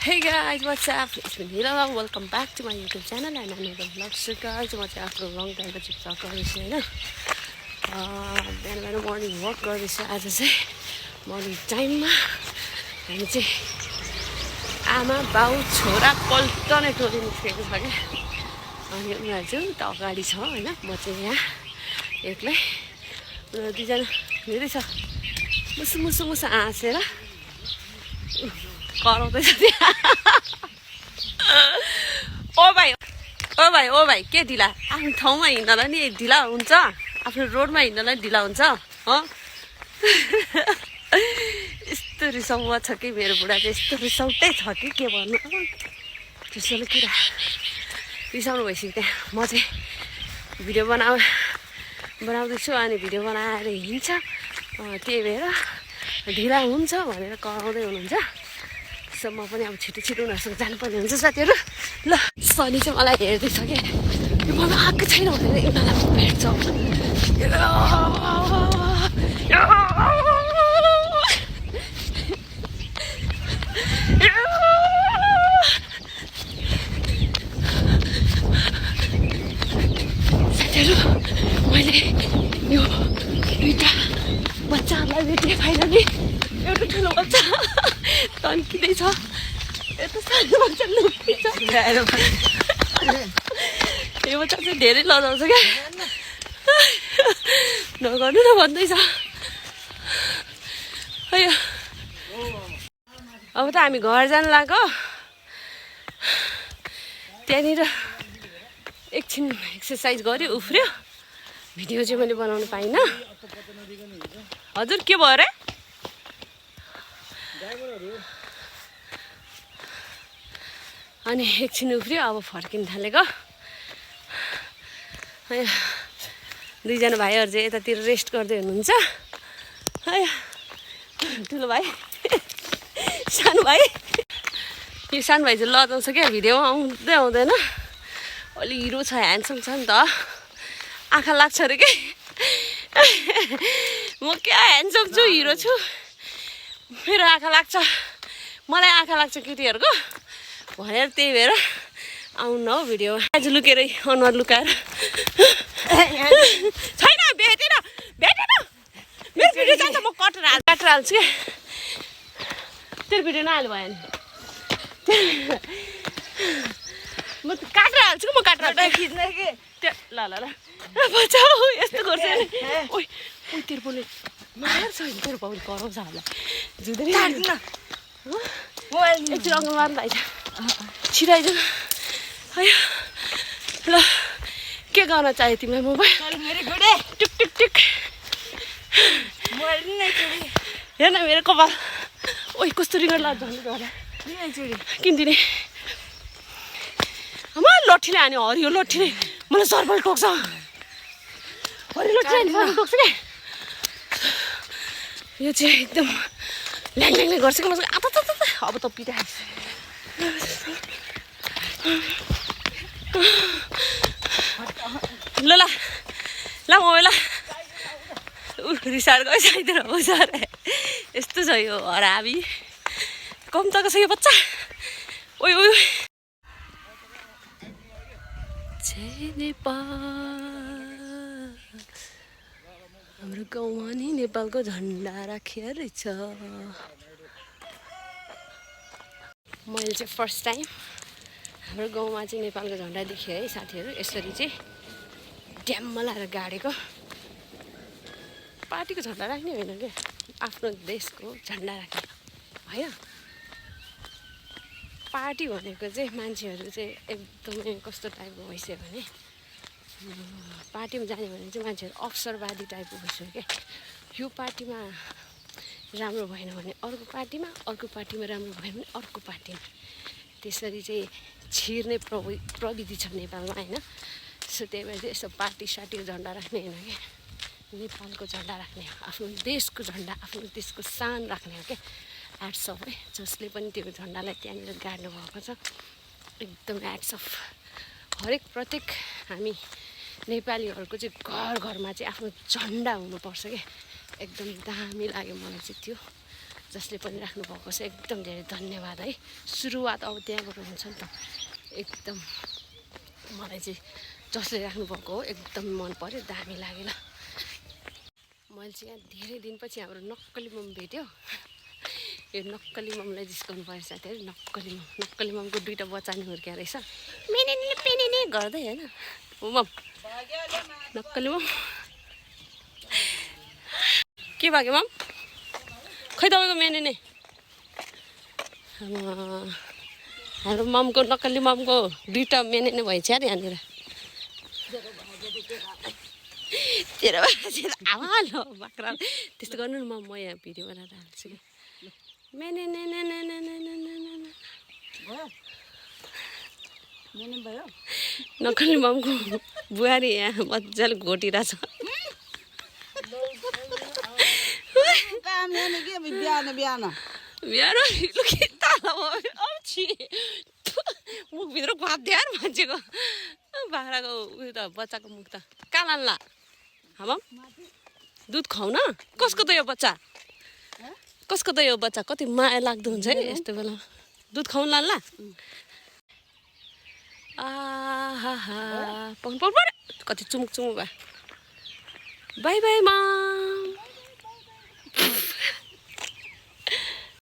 Hey guys, what's up? It's been Hila. Welcome back to my YouTube channel and another vlog. So guys, म चाहिँ आफ्नो long टाइमको चाहिँ vlog गर्दैछु हैन। बिहान मर्निङ वक गर्दैछु आज चाहिँ मर्निङ टाइममा। हामी चाहिँ आमा बाउ छोरा पल्टने टोली निस्केको छ क्या। अनि उनीहरू चाहिँ उता अगाडि छ हैन। म चाहिँ यहाँ एक्लै। उनीहरू दुईजना हेरै छ मुसु मुसु मुसु हाँसेर कराउँदैछ त्यहाँ। ओ भाइ के ढिला? आफ्नो ठाउँमा हिँड्नलाई नि ढिला हुन्छ, आफ्नो रोडमा हिँड्नलाई ढिला हुन्छ हो। यस्तो रिसाउँ छ कि मेरो बुढा चाहिँ यस्तो रिसाउटै छ कि के भन्नु। त्यसैले कुरा रिसाउनु भइसक्यो त्यहाँ। म चाहिँ भिडियो बनाउँदैछु अनि भिडियो बनाएर हिँड्छ, त्यही भएर ढिला हुन्छ भनेर कराउँदै हुनुहुन्छ। सो म पनि अब छिटो उनीहरूसँग जानुपर्ने हुन्छ साथीहरू। ल सनी चाहिँ मलाई हेर्दैछ कि यो मलाई आएको छैन भनेर उनीहरूलाई भेट्छ। साथीहरू मैले यो दुईवटा बच्चाहरूलाई भेटेँ फाइनली। एउटा ठुलो बच्चा तन्किँदैछ, यता सानो बच्चा लुकिन्छ। यो बच्चा चाहिँ धेरै लजाउँछ क्या, नगर्नु न भन्दैछ। अब त हामी घर जानु लाग्यो। त्यहाँनिर एकछिन एक्सर्साइज गऱ्यो, उफ्रियो। भिडियो चाहिँ मैले बनाउनु पाइनँ। हजुर के भयो अरे? अनि एकछिन उफ्रियो, अब फर्किन थालेको। दुईजना भाइहरू चाहिँ यतातिर रेस्ट गर्दै हुनुहुन्छ। ठुलो भाइ सानो भाइ, यो सानो भाइ चाहिँ लजाउँछ क्या, भिडियोमा आउँदैन। अलि हिरो छ, ह्यान्डसम छ नि त, आँखा लाग्छ अरे कि। म क्या ह्यान्डसम छु, हिरो छु, मेरो आँखा लाग्छ, मलाई आँखा लाग्छ केटीहरूको भनेर, त्यही भएर आउनु हौ भिडियोमा। आज लुकेर अनुहार लुकाएर छैन, भेटेन मेरो भिडियो जान्छ। म काटेर हाल्छु क्या, तेरो भिडियो नहाल्नु भयो नि। म काटेर हाल्छु कि, म काटेर खिच्ने कि त्यो। ल बचाऊ, यस्तो गर्छ नि। ओइ तेरो बोले मार्छ, तेरो बाउले कराउँछ हामीलाई। जुँदैन एकचोटि अङ्गल मार्नु आइज, छिराइज। ल के गर्न चाह्यो तिमीलाई मोबाइल? टिक टिक टिक हेर्न मेरो कपाल। ओइ कस्तो रिङ्गर लाग्छ किनिदिने। आमा लट्ठीले हान्यो, हरियो लट्ठीले मलाई सर्बल टोक्छ। हरियो लट्ठीले सर्बल टोक्छ क्या। यो चाहिँ एकदम ल्याङल्याङले गर्छ कि मसँग। अब त पिटाइस्। ल मोबाइल रिसाएर गयो साइतिर आउँछ अरे। यस्तो छ यो हरामी, कम तक छ यो बच्चा। ओइ नेपाल, हाम्रो गाउँमा नि नेपालको झन्डा राखेर रहेछ। मैले चाहिँ फर्स्ट टाइम हाम्रो गाउँमा चाहिँ नेपालको झन्डा देखेँ है साथीहरू। यसरी चाहिँ ड्याममा लाएर गाडेको। पार्टीको झन्डा राख्ने होइन क्या, आफ्नो देशको झन्डा राख्ने होइन। पार्टी भनेको चाहिँ मान्छेहरू चाहिँ एकदमै कस्तो टाइपको भइसक्यो भने, पार्टीमा जाने भने चाहिँ मान्छेहरू अवसरवादी टाइपको भइसक्यो क्या। यो पार्टीमा राम्रो भएन भने अर्को पार्टीमा, अर्को पार्टीमा राम्रो भएन भने अर्को पार्टीमा, त्यसरी चाहिँ छिर्ने प्रविधि छ नेपालमा होइन। सो त्यही भएर चाहिँ यस्तो पार्टी सार्टीको झन्डा राख्ने होइन क्या, नेपालको झन्डा राख्ने हो, आफ्नो देशको झन्डा, आफ्नो देशको शान राख्ने हो क्या। ह्याट्स अफ है जसले पनि त्यो झन्डालाई त्यहाँनिर गाड्नु भएको छ, एकदम ह्याट्स अफ। हरेक प्रत्येक हामी नेपालीहरूको चाहिँ घर घरमा चाहिँ आफ्नो झन्डा हुनुपर्छ क्या। एकदम दामी लाग्यो मलाई चाहिँ त्यो। जसले पनि राख्नुभएको छ एकदम धेरै धन्यवाद है। सुरुवात अब त्यहाँबाट हुन्छ नि त। एकदम मलाई चाहिँ जसले राख्नुभएको हो एकदम मन पर्यो, दामी लाग्यो ल। मैले चाहिँ यहाँ धेरै दिनपछि हाम्रो नक्कली मम भेट्यो। यो नक्कली ममलाई जिस्काउनु पर्यो साथीहरू। नक्कली ममको 2टा बच्चा नि हुर्क्या रहेछ, पेनेने गर्दै होइन। हो मम, नक्कली मम के भयो मम? खै तपाईँको मेनेने? हाम्रो ममको, नक्कली ममको 2टा मेनेने भइन्छ अरे यहाँनिर। तेरो आवाज हो बाख्रा। त्यस्तो गर्नु न मम, म यहाँ भिडियो बनाएर हाल्छु कि। मेनेने नक्कली ममको बुहारी यहाँ मजाले घोटिरहेछ। मुखभित्र घाप्थ्यो यार मान्छेको। बाख्राको उयो त बच्चाको मुख त कहाँ लान्ला? हाम दुध खुवाउ न। कसको त यो बच्चा? कसको त यो बच्चा? कति माया लाग्दो हुन्छ है यस्तो बेला। दुध खुवाउनु लान्ला? आहा कति चुमुक भयो। बाई बाई मा।